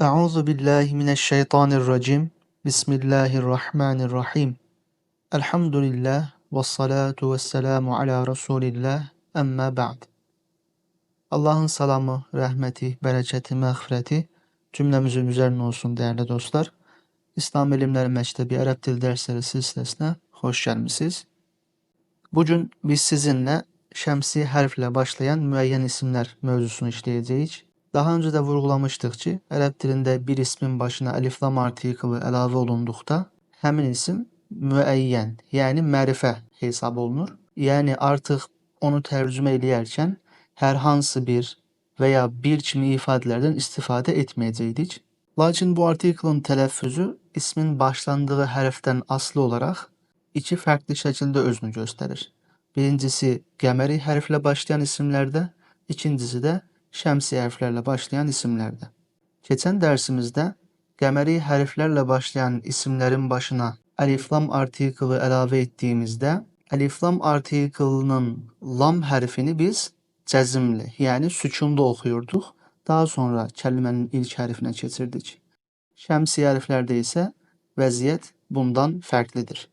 Euzu billahi mineşşeytanirracim. Bismillahirrahmanirrahim. Elhamdülillah ve salatu vesselamu ala Resulillah. Amma ba'd. Allah'ın salamı, rəhməti, bərəkəti, məğfirəti cümlemizin üzerine olsun değerli dostlar. İslam Elmləri Məktəbi Ərəb Dili Dərsləri silsiləsinə xoş gəlmisiniz. Bugün biz sizinle şəmsi hərflə başlayan müəyyən isimlər mövzusunu işləyəcəyik. Daha önce de vurgulamıştık ki, Ərəb dilində bir ismin başına elif-lam artiklı əlavə olunduqda həmin isim müəyyən, yəni mərifə hesab olunur. Yəni artıq onu tərcümə eləyərkən hər hansı bir və ya bir kimi ifadələrdən istifadə etməyəcəkdik. Lakin bu artiklın tələffüzü ismin başlandığı hərfdən asılı olaraq iki fərqli şəkildə özünü göstərir. Birincisi qəməri hərflə başlayan isimlərdə, ikincisi də şəmsi hərflərlə başlayan isimlərdə. Keçən dərsimizdə qəməri hərflərlə başlayan isimlərin başına əlif-lam artiklı əlavə etdiyimizdə əlif-lam artiklının lam hərfini biz cəzimli, yəni sükunda oxuyurduq. Daha sonra kəlmənin ilk hərfinə keçirdik. Şəmsi hərflərdə isə vəziyyət bundan fərqlidir.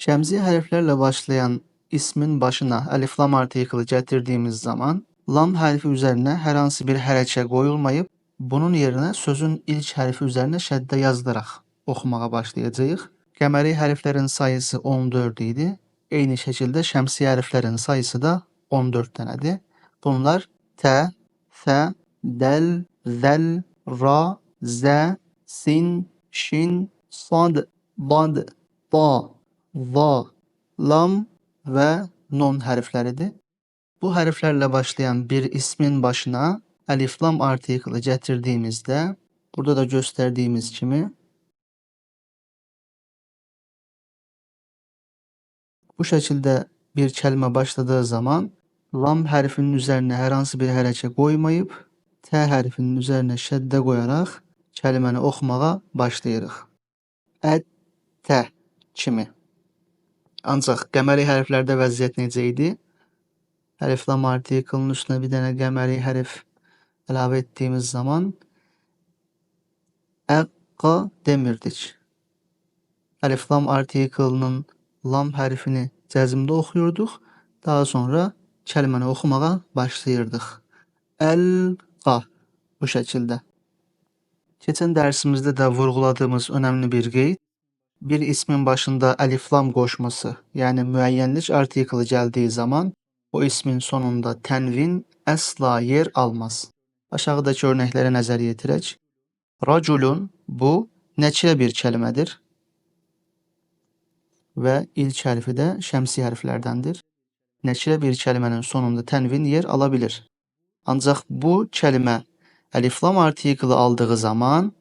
Şəmsi hərflərlə başlayan ismin başına əlif-lam artiklı gətirdiyimiz zaman lam hərfi üzərinə hər hansı bir hərəkə qoyulmayıb, bunun yerinə sözün ilk hərfi üzərinə şəddə yazılaraq oxumağa başlayacağıq. Qəməri hərflərin sayısı 14 idi. Eyni şəkildə şəmsi hərflərin sayısı da 14 dənədir. Bunlar T, F, Dəl, Zəl, Ra, Z, Sin, Şin, Sad, Dad, Da, Va, Lam və Nun hərfləridir. Bu hərflərlə başlayan bir ismin başına əlif-lam artiklı gətirdiyimizdə, burada da göstərdiyimiz kimi bu şəkildə bir kəlmə başladığı zaman lam hərfinin üzərinə hər hansı bir hərəkə qoymayıb, T hərfinin üzərinə şəddə qoyaraq kəlməni oxumağa başlayırıq. Ət, tə kimi. Ancaq qəməri hərflərdə vəziyyət necə idi? Əlif-lam artiklının üstünə bir dənə qəməri hərf əlavə etdiyimiz zaman əqqa demirdik. Əlif-lam artiklının lam hərfini cəzmdə oxuyurduq. Daha sonra kəlməni oxumağa başlayırdıq. Əl-qa bu şəkildə. Keçən dərsimizdə də vurğuladığımız önəmli bir qeyd, bir ismin başında əlif-lam qoşması, yəni müəyyənlik artiklı gəldiyi zaman o ismin sonunda tənvin əsla yer almaz. Aşağıdakı örnəklərə nəzər yetirək. Raculun bu nəkirə bir kəlmədir və ilk hərfi də şəmsi hərflərdəndir. Nəkirə bir kəlmənin sonunda tənvin yer ala bilir. Ancaq bu kəlmə əlif-lam artiklı aldığı zaman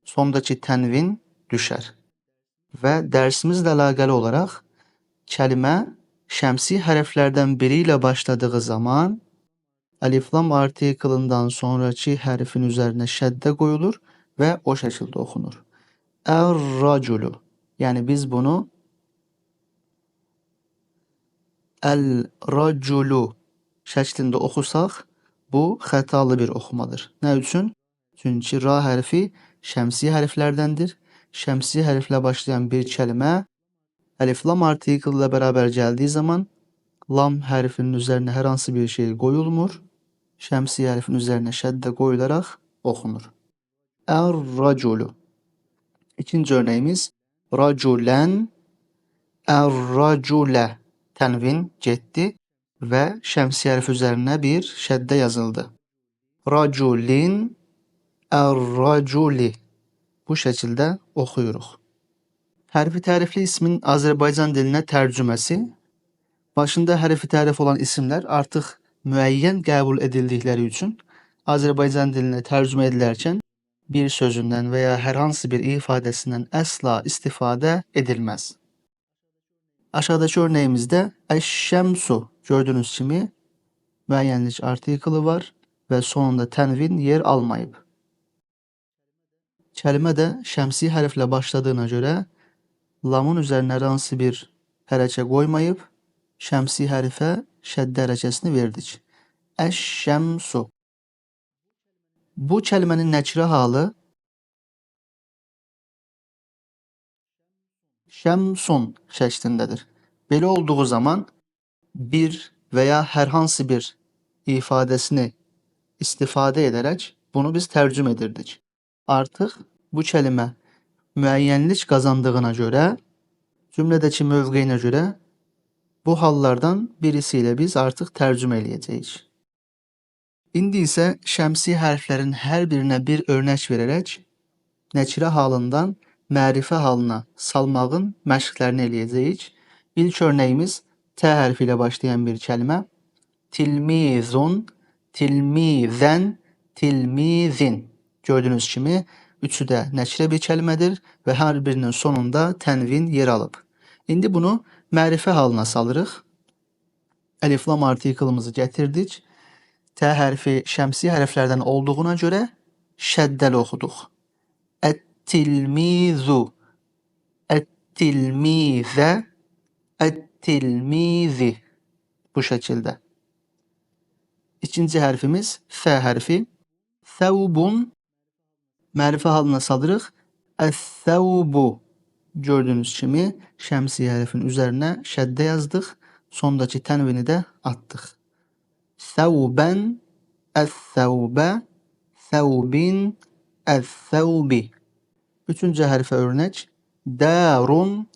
sondakı tənvin düşər. Və dərsimizlə əlaqəli olaraq kəlmə şəmsi hərflərdən biri ilə başladığı zaman əlif-lam artiklından sonraki hərfin üzərinə şəddə qoyulur və o şəkildə oxunur. Ər-raculu. Yəni biz bunu əl-raculu şəklində oxusaq, bu xətalı bir oxumadır. Nə üçün? Çünki ra hərfi şəmsi hərflərdəndir. Şəmsi hərflə başlayan bir kəlmə əlif-lam artiklı ilə bərabər gəldiyi zaman lam hərfinin üzərinə hər hansı bir şey qoyulmur. Şəmsi hərfin üzərinə şəddə qoyularaq oxunur. Ər-raculu. İkinci örnəyimiz raculən, ər-raculə tənvin getdi və şəmsi hərf üzərinə bir şəddə yazıldı. Raculin, ər-raculi. Bu şəkildə oxuyuruq. Hərfi tərifli ismin Azərbaycan dilinə tərcüməsi. Başında hərfi tərif olan isimlər artıq müəyyən qəbul edildikləri üçün Azərbaycan dilinə tərcümə edilərkən bir sözündən və ya hər hansı bir ifadəsindən əsla istifadə edilməz. Aşağıdakı örnəyimizdə əş-şəmsu gördüyünüz kimi müəyyənlik artiklı var və sonunda tənvin yer almayıb. Kəlmə də şəmsi hərflə başladığına görə lamın üzərinə hər hansı bir hərəkə qoymayıb, şəmsi hərfə şəddə hərəkəsini verdik. Əş-şəmsu. Bu kəlmənin nəkirə halı Şəmsun şəklindədir. Belə olduğu zaman bir veya herhangi bir ifadesini istifadə edərək bunu biz tərcümə edirdik. Artıq bu kəlmə müəyyənlik qazandığına görə, cümlədəki mövqeyinə görə bu hallardan birisi ilə biz artıq tərcümə eləyəcəyik. İndi isə şəmsi hərflərin hər birinə bir örnək verərək nəkirə halından mərifə halına salmağın məşqlərini eləyəcəyik. İlk örnəyimiz T hərfi ilə başlayan bir kəlmə. Tilmizun, tilmizən, tilmizin. Gördüyünüz kimi üçü də nəkirə bir kəlmədir və hər birinin sonunda tənvin yer alıb. İndi bunu mərifə halına salırıq. Əlif-lam artiklımızı gətirdik. T hərfi şəmsi hərflərdən olduğuna görə şəddəli oxuduq. Ət-tilmizu, ət-tilmizə, ət-tilmizi. Bu şəkildə. İkinci hərfimiz F hərfi. Thəvbun mərifə halına salırıq. Əs-thəvbu. Gördüyünüz kimi şəmsi hərfin üzərinə şəddə yazdıq. Sondakı tənvini də atdıq. Thəvbən, əs-thəvbə, thəvbin, əs-thəvbi. Üçüncü hərfə örnək. Darun,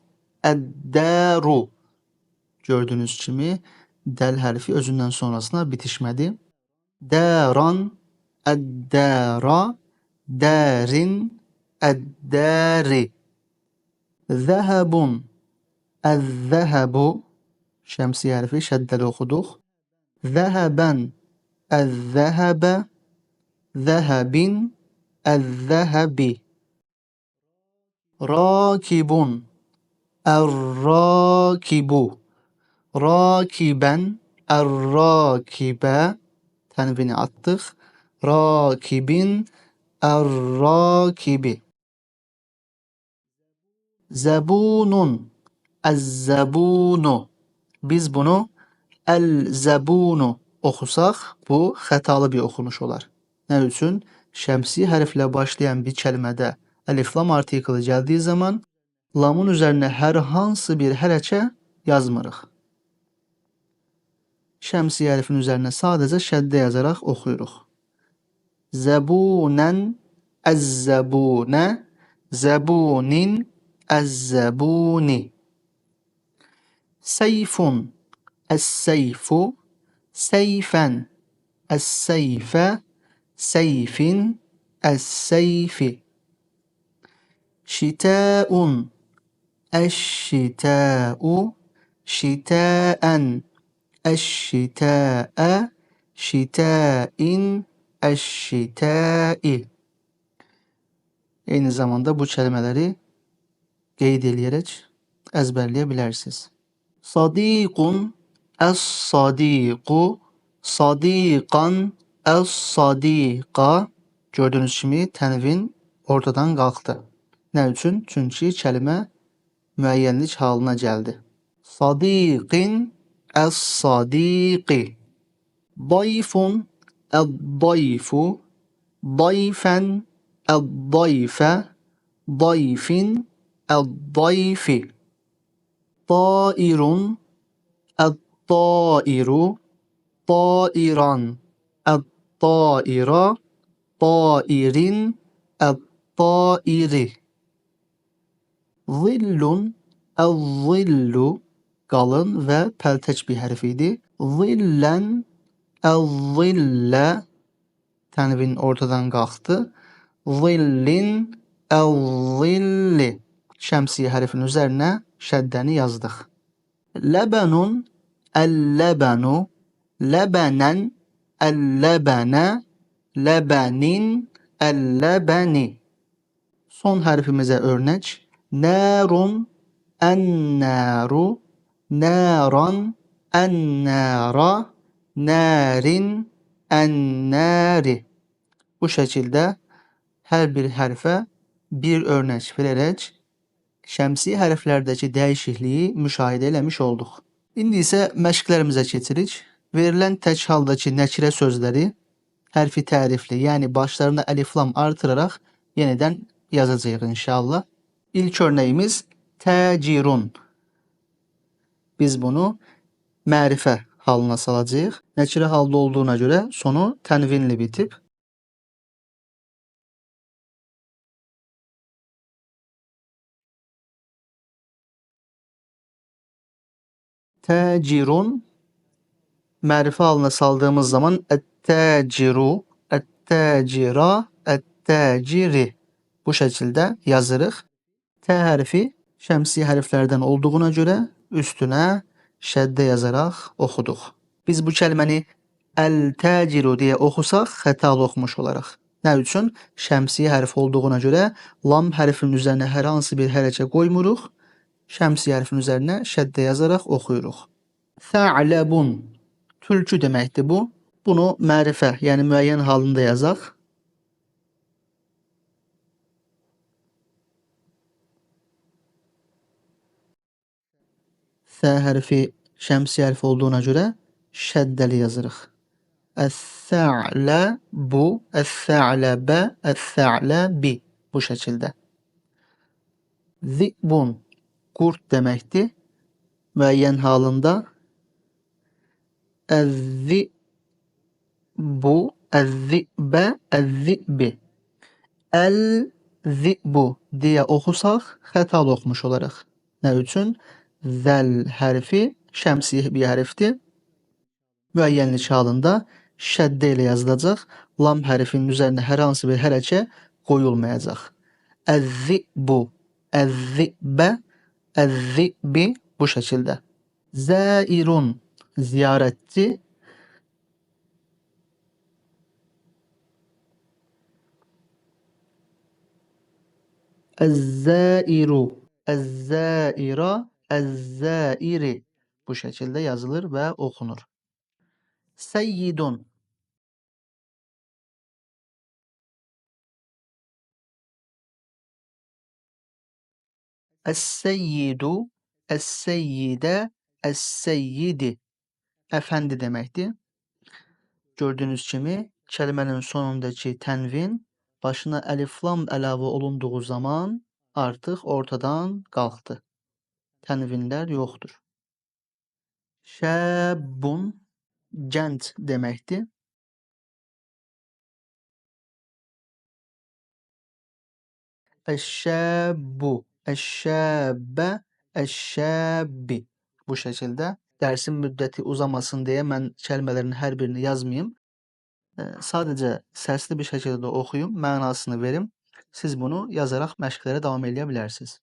əd-daru. Gördüyünüz kimi dəl hərfi özündən sonrasına bitişmədi. Daran, əd-dara, darin, əd-dari. Zəhəbun, əz-zəhəbu. Şəmsi hərfi şəddəli oxuduq. Zəhəbən, əz-zəhəbə, zəhəbin, əz-zəhəbi. Rakibun, ər-rakibu. Rakibən, ər-rakibə. Tənvini atdıq. Rakibin, ər-rakibi. Zəbunun, əz-zəbunu. Biz bunu əl-zəbunu oxusaq, bu xətalı bir oxunuş olar. Nə üçün? Şəmsi hərflə başlayan bir kəlmədə əlif-lam artiklı gəldiyi zaman lamın üzərinə hər hansı bir hərəkə yazmırıq. Şəmsi hərfin üzərinə sadəcə şəddə yazaraq oxuyuruq. Zəbunən, əz-zəbunə, zəbunin, əz-zəbuni. Seyfun, əs-seyfu, seyfən, əs-seyfə, seyfin, əs-seyfi. Şitəun, əş-şitəu, şitəən, əş-şitəə, şitəin, əş-şitəi. Eyni zamanda bu kəlmələri qeyd eləyərək əzbərləyə bilərsiniz. Sadiqun, əs-sadiqu, sadiqan, əs-sadiqa. Gördüyünüz kimi tənvin ortadan qalxdı. Nə üçün? Çünki kəlmə müəyyənlik halına gəldi. Sadiqin, əs-sadiqi. Dayfun, əd-dayfu, dayfən, əd-dayfə, dayfin, əd-dayfi. Tairun, əd-tairu, tairan, əd-taira, tairin, əd-tairi. Zillun, əz-zillu, qalın və pəltək bir hərf idi. Zillən, əz-zillə, tənvin ortadan qalxdı. Zillin, əz-zilli. Şəmsi hərfin üzərinə şəddəni yazdıq. Ləbənun, əl-ləbənu, ləbənən, əl-ləbənə, ləbənin, əl-ləbəni. Son hərfimizə örnək. Nərun, ən-nəru, nəran, ən-nəra, nərin, ən-nəri. Bu şəkildə hər bir hərfə bir örnək verərək şəmsi hərflərdəki dəyişikliyi müşahidə eləmiş olduq. İndi isə məşqlərimizə keçirik. Verilən tək haldakı nəkirə sözləri hərfi tərifli, yəni başlarına əlif-lam artıraraq yenidən yazacağıq inşallah. İlk örnəyimiz Təcirun. Biz bunu mərifə halına salacağıq. Nəkirə halda olduğuna görə sonu tənvinli bitib. Təcirun mərifə halına saldığımız zaman ət-təciru, ət-təcira, ət-təciri bu şəkildə yazırıq. T hərfi şəmsi hərflərdən olduğuna görə üstünə şəddə yazaraq oxuduq. Biz bu kəlməni əl-təciru deyə oxusaq xətalı oxumuş olaraq. Nə üçün? Şəmsi hərf olduğuna görə lam hərfinin üzərinə hər hansı bir hərəkə qoymuruq. Şəmsi hərfin üzərinə şəddə yazaraq oxuyuruq. Tha'lebun tülkü deməkdir bu. Bunu mərifə, yəni müəyyən halında yazaq. Th hərfi şəmsi hərfi olduğuna görə şəddəli yazırıq. Əs-sə'ləbu, əs-sə'ləbə, əs-sə'ləbi bu şəkildə. Zi'bun qurd deməkdir. Müəyyən halında əz-zi'bu, əz-zi'bə, əz-zi'bi. Əl-zi'bu deyə oxusaq xətalı oxumuş olaraq. Nə üçün? Zəl hərfi şəmsi bir hərfdir. Müəyyənlik halında şəddə ilə yazılacaq. Lam hərfinin üzərinə hər hansı bir hərəkə qoyulmayacaq. Əz-zi'bu, əz-zi'bə, əz-zi'bi bu şəkildə. Zəirun ziyarətçi. Əz-zəiru, əz-zəira, əz-zəiri bu şəkildə yazılır və oxunur. Səyyidun. Əs-seyyidu, əs-seyyidə, əs-seyyidi. Əfəndi deməkdir. Gördüyünüz kimi kəlmənin sonundakı tənvin başına əlif-lam əlavə olunduğu zaman artıq ortadan qalxdı. Tənvinlər yoxdur. Şəbbun gənc deməkdir. Əş-şəbbu, əş-şəbbə, əş-şəbbi. Bu şəkildə dərsin müddəti uzamasın deyə mən kəlmələrin hər birini yazmayım. Sadəcə səsli bir şəkildə də oxuyum, mənasını verim. Siz bunu yazaraq məşqlərə davam eləyə bilərsiniz.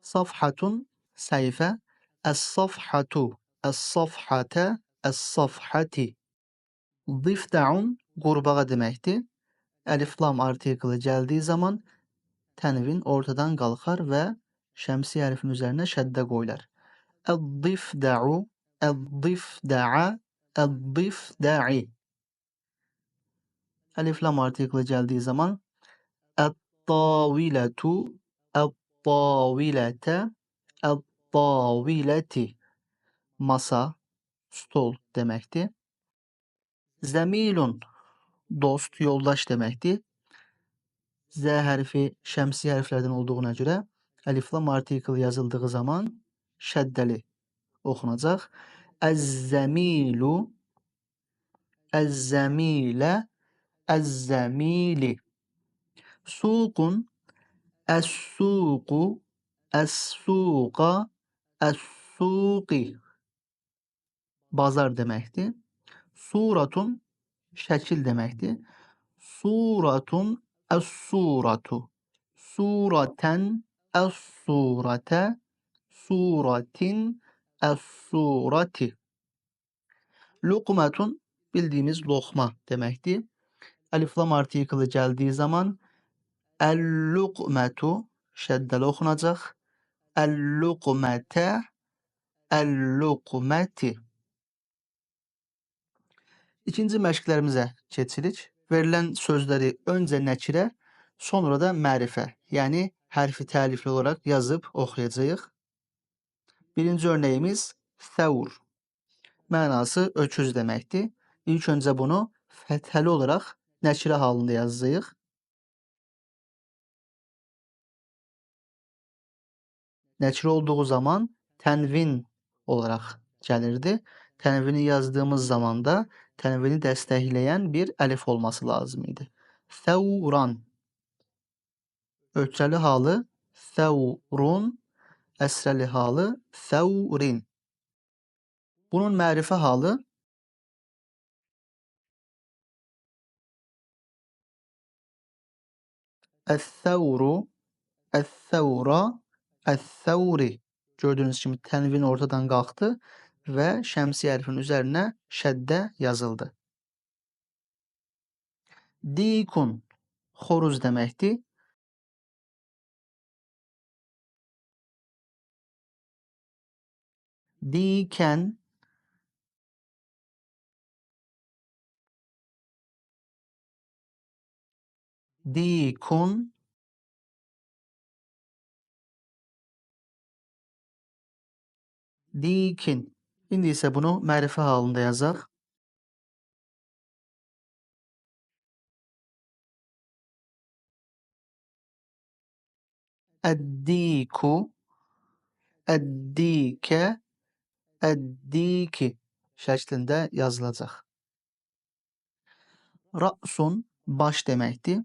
Safhatun səhifə, əs-safhatu, əs-safhatə, əs-safhati. Difda'un qurbağa deməkdir. Əlif-lam artiklı gəldiyi zaman tənvin ortadan qalxar və şəmsi hərfin üzərinə şəddə qoyular. Əd-difda'u, əd-difda'a, əd-difda'i. Əlif-lam artiklı gəldiyi zaman ət-tavilətu, ət-tavilətə, ət-taviləti. Masa, stol deməkdir. Zəmilun dost, yoldaş deməkdir. Z hərfi şəmsi hərflərdən olduğuna görə əlif-lam artiklı yazıldığı zaman şəddəli oxunacaq. Əz-zəmilu, əz-zəmilə, əz-zəmili. Suqun, əs-suqu, əs-suqa, əs-suqi. Bazar deməkdir. Suratun şəkil deməkdir. Suratun, əs-suratu. Suratən, əs-suratə, suratin, əs-surati. Luqmatun bildiyimiz loxma deməkdir. Əlif-lam artiklı gəldiyi zaman əl-luqmətu şəddəli oxunacaq. Əl-luqmətə, əl-luqməti. İkinci məşqlərimizə keçirik. Verilən sözləri öncə nəkirə, sonra da mərifə, yəni hərfi təlifli olaraq yazıb oxuyacağıq. Birinci örnəyimiz thəvr. Mənası öküz deməkdir. İlk öncə bunu fəthəli olaraq nəkirə halında yazacağıq. Nəkirə olduğu zaman tənvin olaraq gəlirdi. Tənvini yazdığımız zaman da tənvini dəstəkləyən bir əlif olması lazım idi. Thəvran. Ötrəli halı thəvrun, əsrəli halı thəvrin. Bunun mərifə halı əs-səvru, əs-səvra, əs-səvri. Gördüyünüz kimi tənvin ortadan qalxdı və şəmsi hərfin üzərinə şəddə yazıldı. Dikun, xoruz deməkdir. Diken, dikun, dikin. İndi isə bunu mərifə halında yazaq. Əd-diku, əd-dikə, əd-diki şəklində yazılacaq. Ra'sun baş deməkdir.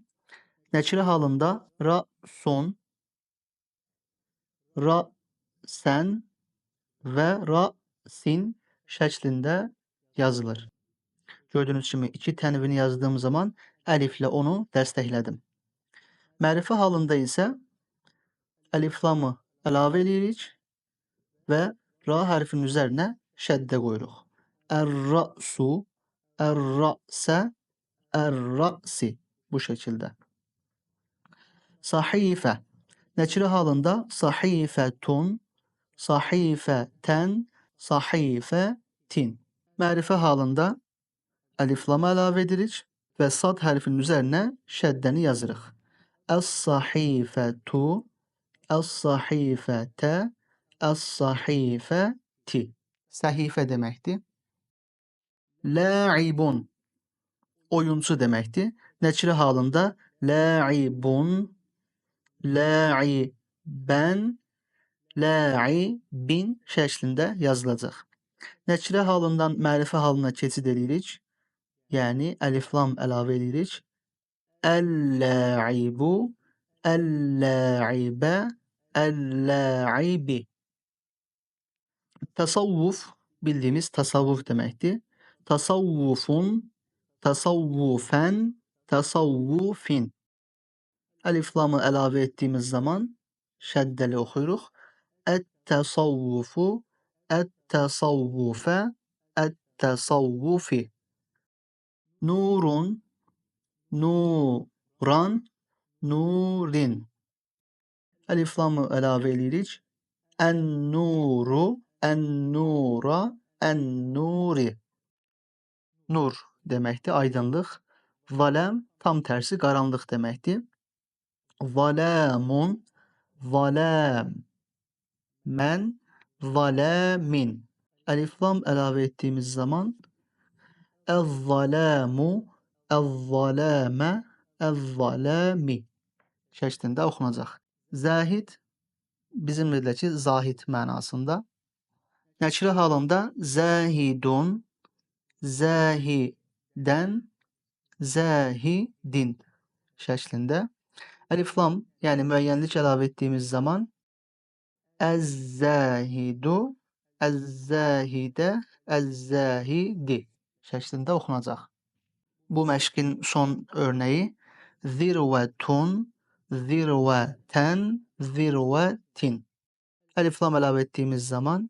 Nəkirə halında ra'sun, ra'sən və ra'sin şəklində yazılır. Gördüyünüz kimi iki tənvini yazdığım zaman əliflə onu dəstəklədim. Mərifə halında isə əliflamı əlavə eləyirik və ra hərfinin üzərinə şəddə qoyuruq. Ər-ra'su, ər-ra'sə, ər-ra'si bu şəkildə. Sahifə. Nəkirə halında sahifətun, sahifətən, sahifətin. Mərifə halında əliflamı əlavə edirik və sad hərfinin üzərinə şəddəni yazırıq. Əs-sahifətu, əs-sahifətə, əs-sahifəti. Səhifə deməkdir. La'ibun, oyunçu deməkdir. Nəkirə halında la'ibun, la'ibən, la'ibin şəklində yazılacaq. Nəkirə halından mərifə halına keçid edirik. Yəni əliflam əlavə edirik. Əl-la'ibu, əl-la'ibə, əl-la'ibi. Tasavvuf bildiyimiz tasavvuf deməkdir. Tasavvufun, tasavvufən, tasavvufin. Əliflamı əlavə etdiyimiz zaman şəddəli oxuyuruq. Ət-təsavvufu, ət-təsavvufə, ət-təsavvufi. Nurun, nuran, nurin. Əliflamı əlavə edirik. Ən-nuru, ən-nura, ən-nuri. Nur deməkdir, aydınlıq. Zaləm tam tərsi qaranlıq deməkdir. Zalamun, zalamen, zalamin. Əliflam əlavə etdiyimiz zaman əz-zalamu, əz-zalamə, əz-zalami şəklində oxunacaq. Zahid bizim dildəki zahid mənasında. Nəkirə halında zahidun, zahidən, zahidin şəklində. Əliflam, yəni müəyyənlik əlavə etdiyimiz zaman əz-zahidu, əz-zahidə, əz-zahidi şəklində oxunacaq. Bu məşqin son örnəyi zirvətun, zirvətən, zirvətin. Əliflam əlavə etdiyimiz zaman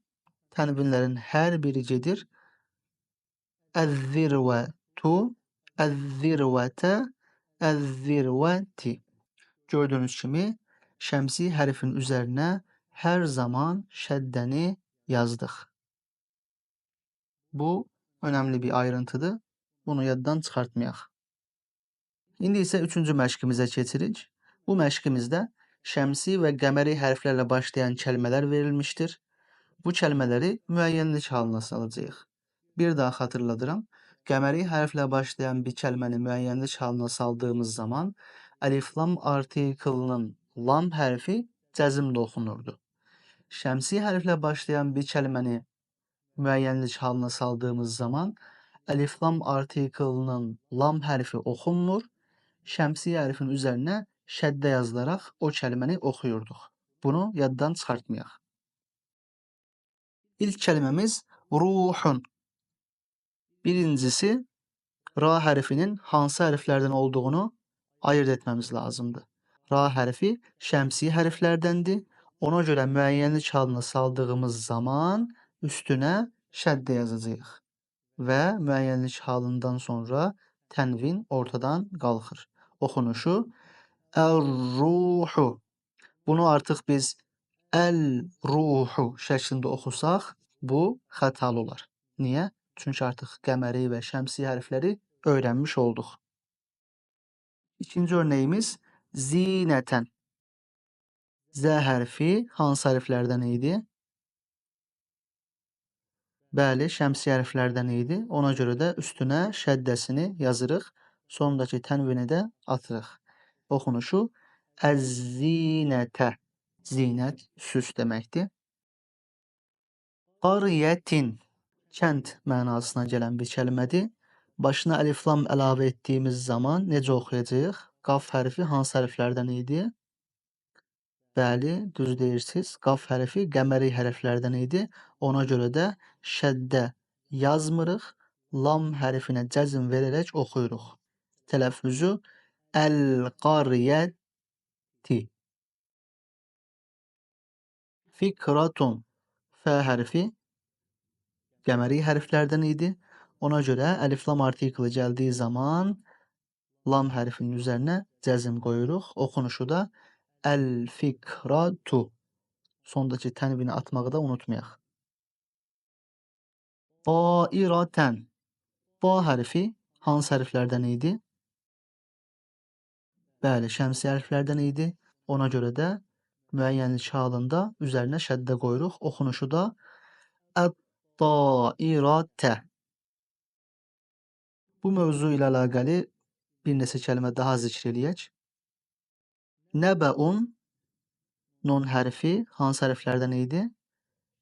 tənvinlərin hər biri gedir. Əz-zirvətu, əz-zirvətə, əz-zirvəti. Gördüyünüz kimi şəmsi hərfin üzərinə hər zaman şəddəni yazdıq. Bu önemli bir ayrıntıdır. Bunu yaddan çıxartmayaq. İndi isə üçüncü məşqimizə keçirik. Bu məşqimizdə şəmsi və qəməri hərflərlə başlayan kəlmələr verilmişdir. Bu kəlmələri müəyyənlik halına salacağıq. Bir daha xatırladıram. Qəməri hərflə başlayan bir kəlməni müəyyənlik halına saldığımız zaman əliflam artiklının lam hərfi cəzmlə oxunurdu. Şəmsi hərflə başlayan bir kəlməni müəyyənlik halına saldığımız zaman əlif-lam artiklının lam hərfi oxunmur. Şəmsi hərfin üzərinə şəddə yazılaraq o kəlməni oxuyurduq. Bunu yaddan çıxartmayaq. İlk kəlməmiz ruhun. Birincisi, ra hərfinin hansı hərflərdən olduğunu ayırt etməmiz lazımdır. Ra hərfi şəmsi hərflərdəndir. Ona görə müəyyənlik halına saldığımız zaman üstünə şəddə yazacağıq. Və müəyyənlik halından sonra tənvin ortadan qalxır. Oxunuşu Ər-ruhu. Bunu artıq biz əl-ruhu şəklində oxusaq, bu xətalı olar. Niyə? Çünki artıq qəməri və şəmsi hərfləri öyrənmiş olduq. İkinci örnəyimiz zinətən. Z hərfi hansı hərflərdən idi? Bəli, şəmsi hərflərdən idi. Ona görə də üstünə şəddəsini yazırıq. Sondakı tənvini də atırıq. Oxunuşu əz-zinətə. Zinət, süs deməkdir. Qaryətin, kənd mənasına gələn bir kəlmədir. Başına əlif-lam əlavə etdiyimiz zaman necə oxuyacağıq? Qaf hərfi hansı hərflərdən idi? Bəli, düz deyirsiniz. Qaf hərfi qəməri hərflərdən idi. Ona görə də şəddə yazmırıq. Lam hərfinə cəzm verərək oxuyuruq. Tələffüzü əl-qaryəti. Fikratun. F hərfi qəməri hərflərdən idi. Ona görə əlif-lam artikli gəldiyi zaman lam hərfinin üzərinə cəzm qoyuruq. Oxunuşu da əl-fikratu. Sondakı tənvini atmağı da unutmayaq. Tairətən. Ta hərfi hansı hərflərdən idi? Bəli, şəmsi hərflərdən idi. Ona görə də müəyyənlik halında üzərinə şəddə qoyuruq. Oxunuşu da ət-tairətə. Bu mövzu ilə əlaqəli bir neçə kəlmə daha zikr eləyək. Nəbəun, nun hərfi hansı hərflərdən idi?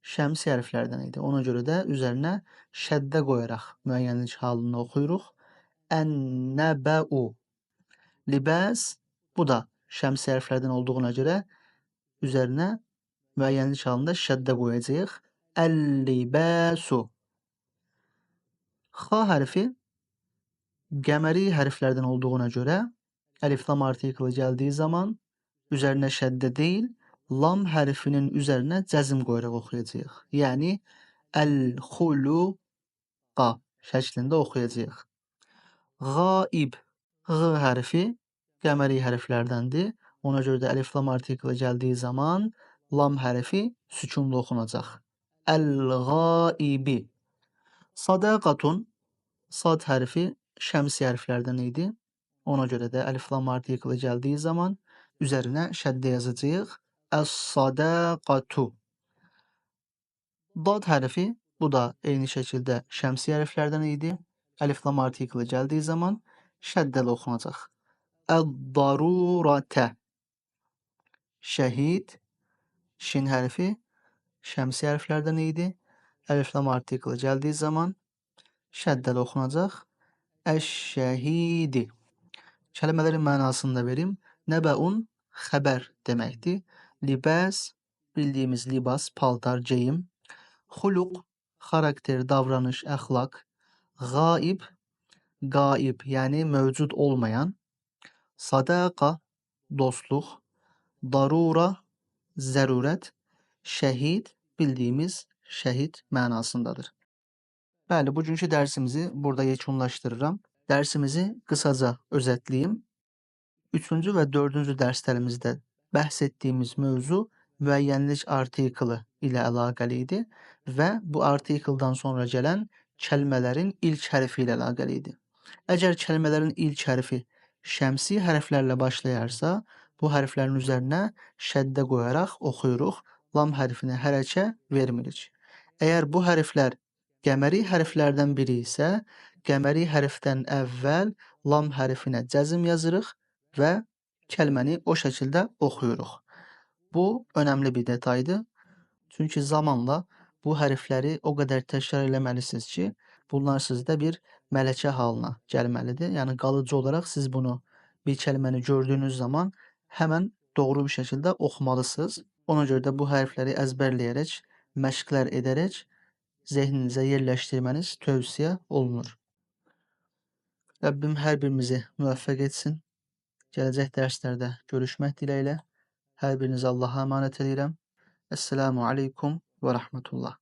Şəmsi hərflərdən idi. Ona görə də üzərinə şəddə qoyaraq müəyyənlik halını oxuyuruq. Ən-nəbəu. Libəs, bu da şəmsi hərflərdən olduğuna görə üzərinə müəyyənlik halında şəddə qoyacağıq. Əl-libəsu. X hərfi qəməri hərflərdən olduğuna görə əlif-lam artikli gəldiyi zaman üzərinə şəddə deyil, lam hərfinin üzərinə cəzm qoyaraq oxuyacağıq. Yəni əl-xuluqa şəklində oxuyacağıq. Qaib, Ğ hərfi qəməri hərflərdəndir. Ona görə də əlif-lam artikli gəldiyi zaman lam hərfi sükunlu oxunacaq. Əl-qaibi. Sadaqatun, sad hərfi şəmsi hərflərdən idi. Ona görə də əlif-lam artikli gəldiyi zaman üzərinə şəddə yazacağıq. Əs-sadaqatu. Dad hərfi, bu da eyni şəkildə şəmsi hərflərdən idi. Əlif-lam artikli gəldiyi zaman şəddəli oxunacaq. Əd-darurətə. Şəhid, şin hərfi şəmsi hərflərdən idi. Əlif-lam artikli gəldiyi zaman şəddəli oxunacaq. Əş-şəhidi. Kəlmələrin mənasını da verim. Nəbəun xəbər deməkdir. Libəs, bildiyimiz libas, paltar, geyim. Xuluq, xarakter, davranış, əxlaq. Qaib, qaib, yəni mövcud olmayan. Sadaqa, dostluq. Darura, zərurət. Şəhid, bildiyimiz şəhid mənasındadır. Bəli, bugünkü dərsimizi burada yekunlaşdırıram. Dərsimizi qısaca özetləyim. 3-cü və 4-cü dərslərimizdə bəhs etdiyimiz mövzu müəyyənlik artikli ilə əlaqəli idi və bu artikldan sonra gələn kəlmələrin ilk hərfi ilə əlaqəli idi. Əgər kəlmələrin ilk hərfi şəmsi hərflərlə başlayarsa, bu hərflərin üzərinə şəddə qoyaraq oxuyuruq, lam hərfinə hərəkə vermirik. Əgər bu hərflər qəməri hərflərdən biri isə, qəməri hərfdən əvvəl lam hərfinə cəzm yazırıq və kəlməni o şəkildə oxuyuruq. Bu önəmli bir detaydır. Çünki zamanla bu hərfləri o qədər təkrar eləməlisiniz ki, bunlar sizdə bir mələkə halına gəlməlidir. Yəni qalıcı olaraq siz bunu bir kəlməni gördüyünüz zaman həmən doğru bir şəkildə oxumalısınız. Ona görə də bu hərfləri əzbərləyərək, məşqlər edərək zehninizə yerləşdirməniz tövsiyə olunur. Rəbbim hər birimizi müvəffəq etsin. Gələcək dərslərdə görüşmək diləyilə. Hər birinizi Allaha əmanət edirəm. Esselamu aleykum və rəhmətullah.